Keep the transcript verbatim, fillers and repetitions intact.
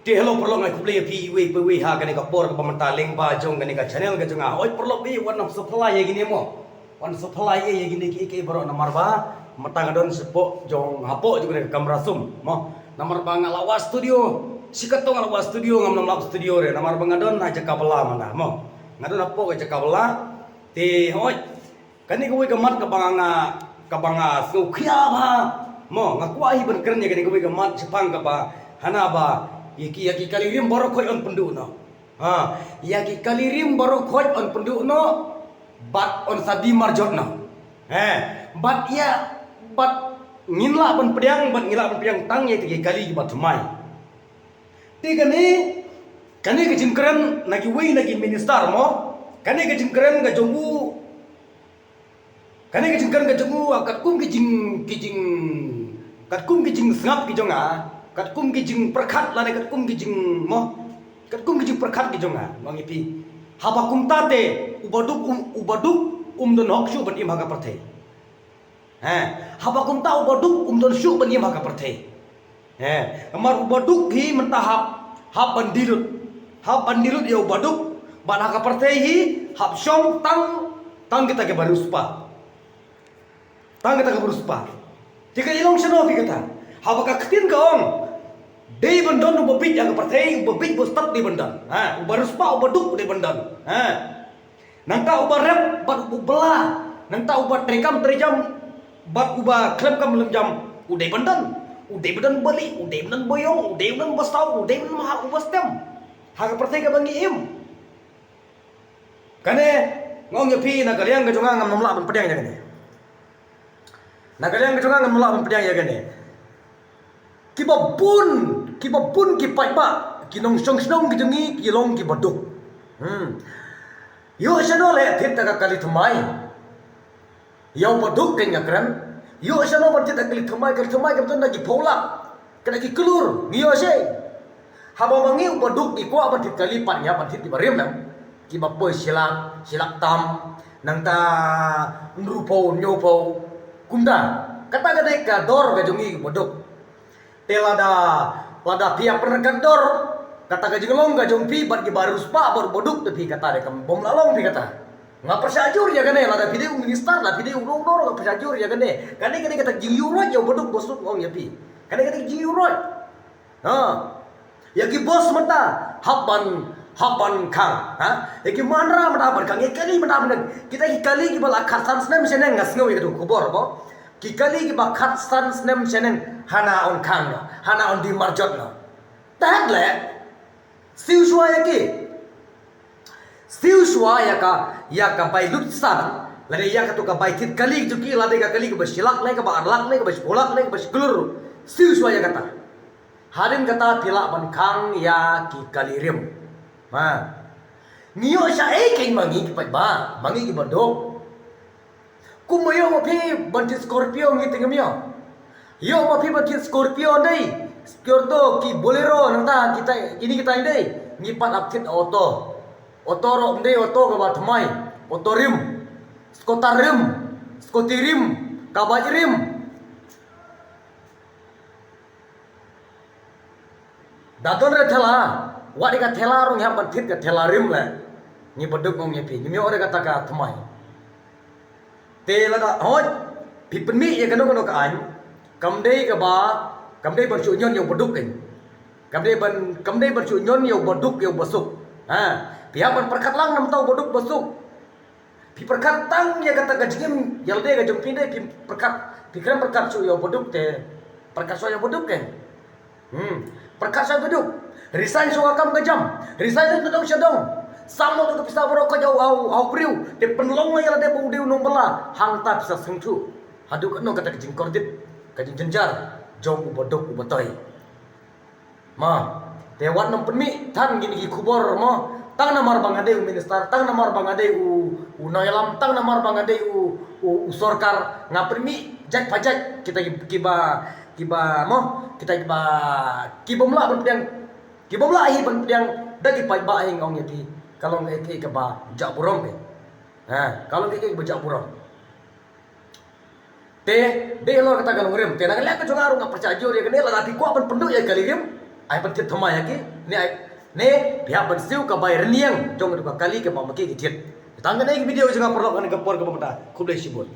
Te hello paralok, nga ai khublei ïa phi iwei pa iwei ha kane ka por kaba mynta lyngba jong kane ka channel ka jong nga. Oi paralok, wan ym supply ïa kine mo. Wan supply ïa kine ki, ki baroh namar ba mynta nga don shapoh jong, hapoh jong kane ka kamra sum mo. Namar ba nga la wad studio, shi katto nga la wad studio, ngam nym lap studio re namar ba nga don ha jaka bylla mynta mo. Nga don hapoh ka jaka bylla. Te hoi, kane kawei ka mat kaba nga, kaba nga sngewkhia bha mo, nga kwah hi ban kren ïa kane kawei ka mat shaphang kaba hana ba ïa ki, ïa ki kali rim baroh khoit yn pynduh noh. Ha, ïa ki kali rim baroh khoit yn pynduh noh bad yn sa die marjot noh. He, bad ïa, bad ngin lah ban pdiang, bad ngin lah ban pdiang tang ïa ki kali kiba thymmai. Te kane, kane ka jingkren na kiwei na ki minister mo, kane ka jingkren ka jong u, kane ka jingkren ka jong u, ah, katkum ki jing, ki jing, katkum ki jingsngap ki jong nga, katkum ki jingpyrkhat lane katkum ki jing mo, katkum ki jingpyrkhat ki jong nga, nga ong ïa phi. Haba kumta te, u baduk um, u baduk um don hok shuh ban im ha ka pyrthei. He, haba kumta u baduk um don shuh ban im ha ka pyrthei. He, namar u baduk hi mynta hap, hap ban die lut. Hap ban die lut ïa u baduk, bad ha ka pyrthei hi hap shong tang, tang kita kiba riewspah. Tang kita kiba riewspah. Te ka i long shano phi kata. Haba ka ktien ka ong, dei ban don uba bieit ha ka pyrthei, uba bieit ba stad dei ban don. Ha, uba riewspah, u baduk dei ban don. Ha. Nangta uba rep bad uba bylla, nangta uba treikam treijam bad uba khlem kam khlem jam, u dei ban don, u dei ban don ba lieh, u dei ban don ba ïong, u dei ban don ba saw, u dei ban don ba ha uba stem. Ha ka pyrthei kaba ngi im. Kane nga ong ïa phi na ka liang ka jong nga ngam nym lah ban pdiang ïa kane. Na ka liang ka jong nga ngam lah ban pdiang ïa kane. Kiba bun, kiba bun ki paidbah, ki nongshong shnong ki jong ngi, ki long kiba duk. Hmm. Ïoh shano leh thied da ka kali thymmai. Ïa u baduk kein nga kren. Ïoh shano ban thied da kali thymmai, kali thymmai kaba don da ki phew lak. Ka da ki klur, ngi ïoh shei. Haba ma ngi u baduk ngi kwah ban thied kali pat ngi hap ban thied kiba rim em. Kiba poi shi lak, shi lak tam, nangta hynriewphew, hynñiewphew. Kumta, kata ka dei ka dor ka jong ngi u baduk. Te lada, lada phi ïa pynryngkat dor, kata ka jinglong ka jong phi bad kiba riewspah bad u baduk te phi kata dei kam bym lah long phi kata. Nga pyrshah jur ïa kane, lada phi dei u minister, lada phi dei u nongdor, nga pyrshah jur ïa kane. Kane, kane kata ka jingïuhroit ïa u baduk ba suk nga ong ïa phi. Kane, kane ka jingïuhroit. Ha. Ïa ki boss mynta hap ban, hap ban khang, ha? Ïa ki manra mynta hap ban khang, ïa ki kali mynta hap ban khang. Kita ki kali kiba la khatsan snem shaneng nga sngew ïa katu ka khubor mo. Ki kali kiba khatsan snem shaneng hana yn khang noh, hana yn die marjot noh. Te hap leh. Siew shuwa ïa ki. Siew shuwa ïa ka, ïa ka bai lut san. Lane ïa katu ka bai thied kali jong ki, lane ka kali kaba shi lak ne, kaba ar lak ne, kaba shiphew lak ne, kaba shi klur. Siew shuwa ïa kata. Hadien kata phi lah ban khang ïa ki kali rim. Ha. Ngi ïoh shaei kein ma ngi ki paidbah, ma ngi ki baduk. Kumba ïoh ma phi ban thied Scorpio ngi te ngim ïoh. Ïoh ma phi ban thied Scorpio ndei. Scorpio ki Bolero nangta kita, kini kita ndei. Ngi pat hap thied auto. Auto ruh ym dei auto kaba thymmai. Auto rim. Scooter rim. Scooty rim. Kabaj rim. Da don re thela, wat ïa ka thela ruh ngi hap ban thied ka thela rim leh. Ngi baduk nga ong ïa phi, ngim ïoh re kata ka thymmai. Te lada, hooid, phi pynmih ïa kano kano ka aiñ, kam dei kaba, kam dei ban shu ñion ïa u baduk kein. Kam dei ban, kam dei ban shu ñion ïa u baduk ïa u basuk. Ha, phi hap ban pyrkhat lang namar uta u baduk basuk. Phi pyrkhat tang ïa kata ka jingim ïalade ka jong phi ne, phi pyrkhat, phi khlem pyrkhat shuh ïa u baduk te, pyrkhat shuh ïa u baduk kein. Hmm. Pyrkhat shuh ïa u baduk. Resign shuh ka kam ka jam. Resign shuh ka dong sha dong. Sam noh ka pisa baroh ka jong u, u, u briew. Te pynlong ïalade ba u dei u nongbylla. Hangta pisa sngewthuh. Haduh katno kata ka jingkordit, ka jingjynjar jong u baduk u batoi. Mo, te wat nym pynmih than kine ki khubor mo. Tang namar ba nga dei u minister, tang namar ba nga dei u, u nongïalam, tang namar ba nga dei u, u, u sorkar, nga pynmih jait pa jait kita ki, kiba, kiba mo, kita kiba, ki bym lah ban pdiang, ki bym lah hi ban pdiang da ki paidbah hi nga ong ïa phi. Ka long kaei kaei kaba jah burom kein. Ha, ka long kaei kaei kaba jah burom. Te dei halor kata ka nongrim. Te na ka liang ka jong nga ruh nga pyrshah jur ïa kane, lada phi kwah ban pynduh ïa ka kali rim, Ai pyntip thymmai ha ki ne ai ne phi hap ban siew ka bai rynïeng jong ka kali kaba ma ki ki thied. Tang kane ka video jong nga paralok ha kane ka por kaba mynta. Khublei shibun.